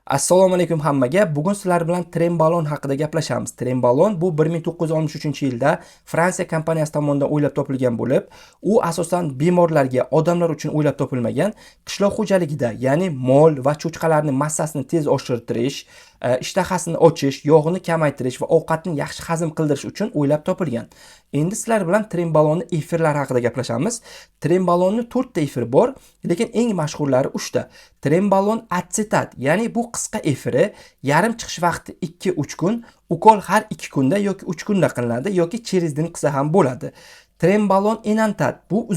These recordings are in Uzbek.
Assalomu alaykum hammaga. Bugun sizlar bilan Trenbolon haqida gaplashamiz. Trenbolon bu 1963-yilda Fransiya kompaniyasi tomonidan o'ylab topilgan bo'lib, u asosan bemorlarga, odamlar uchun o'ylab topilmagan. Qishloq xo'jaligida, ya'ni mol va cho'chqalarning massasini tez oshirtirish, ishtahasini ochish, yog'ini kamaytirish va ovqatni yaxshi hazm qildirish uchun o'ylab topilgan. Endi sizlar bilan Trenbolonni efirlari haqida gaplashamiz. Trenbolonni 4 ta efiri bor, lekin eng mashhurlari 3 ta. Trenbolon atsetat, ya'ni bu qisqa efiri, yarim chiqish vaqti 2-3 kun, ukol har 2 kunda yoki 3 kunda qilinadi yoki через день qilsa ham bo'ladi. Trenbolon enantat bu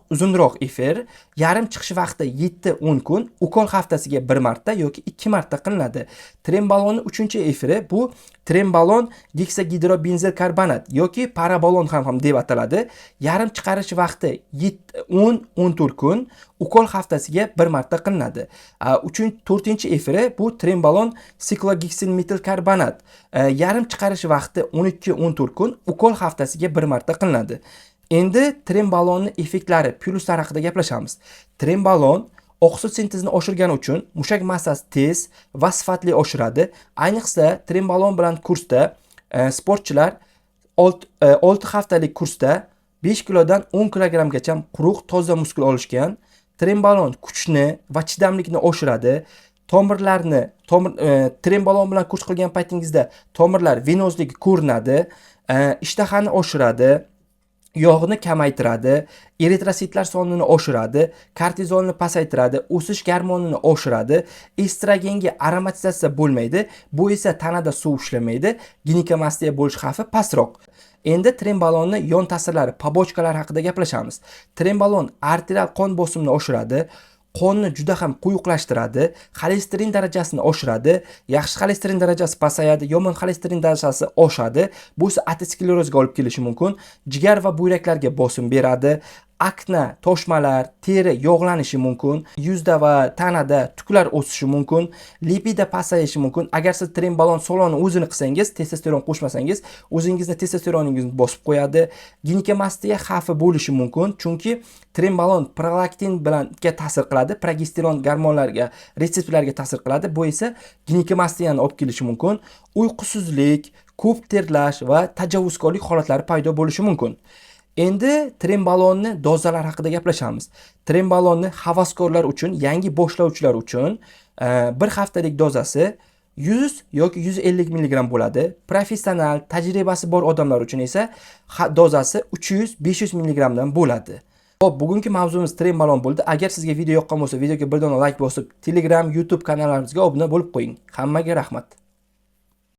uzunroq efir, yarim chiqish vaqti 7-10 kun, ukol haftasiga 1 marta yoki 2 marta qilinadi. Trenbolonni 3-efiri bu Trenbolon geksagidrobenzel karbonat yoki parabolon ham deb ataladi. Yarim chiqarish vaqti 10-14 kun, ukol haftasiga 1 marta qilinadi. 4-efiri bu Trenbolon siklogeksilmetil karbonat. Yarim chiqarish vaqti 12-14 kun, ukol haftasiga 1 marta qilinadi. Endi Trenbolonni effektlari, plyuslari haqida gaplashamiz. Trenbolon oqsil sintezini oshirgani uchun mushak massasi tez va sifatli oshiradi. Ayniqsa Trenbolon bilan kursda sportchilar 6 haftalik kursda 5 kilodan 10 kilogrammgacha quruq toza muskul olishgan. Trenbolon kuchni va chidamlikni oshiradi. Tomirlarni tomir Trenbolon bilan kurs qilgan paytingizda tomirlar venozligi ko'rinadi, ishtahani oshiradi, yog'ni kamaytiradi, eritrositlar sonini oshiradi, kortizolni pasaytiradi, o'sish gormonini oshiradi, estrogenga aromatizatsiya bo'lmaydi, bu esa tanada suv ushlamaydi, ginekomastiya bo'lish xavfi pastroq. Endi Trenbolonni yon ta'sirlari, побочка lar haqida gaplashamiz. Trenbolon arterial qon bosimini oshiradi, qonni juda ham quyuqlashtiradi, xolesterin darajasini oshiradi, yaxshi xolesterin darajasi pasayadi, yomon xolesterin darajasi oshadi. Bu esa aterosklerozga olib kelishi mumkin. Jigar va buyraklarga bosim beradi, akna, toshmalar, teri yog'lanishi mumkin, yuzda va tanada tuklar o'sishi mumkin, lipida pasayishi mumkin. Agar siz Trenbolon soloni o'zini qilsangiz, testosteron qo'shmasangiz, o'zingizni testosteroningizni bosib qo'yadi. Ginekomastiya xavfi bo'lishi mumkin, chunki Trenbolon prolaktin bilan ta'sir qiladi, progesteron gormonlarga, retseptorlarga ta'sir qiladi. Bu esa ginekomastiyani olib kelishi mumkin. Uyqusizlik, ko'p terlash va tajovuzkorlik holatlari paydo bo'lishi mumkin. Endi Trenbolonni dozalari haqida gaplashamiz. Trenbolonni havaskorlar uchun, yangi boshlovchilar uchun bir haftalik dozasi 100 yoki 150 mg bo'ladi. Professional, tajribasi bor odamlar uchun esa dozasi 300-500 mgdan bo'ladi. Xo'p, bugungi mavzumiz Trenbolon bo'ldi. Agar sizga video yoqqan bo'lsa, videoga bir dona like bosib, Telegram, YouTube kanallarimizga obuna bo'lib qo'ying. Hammaga rahmat.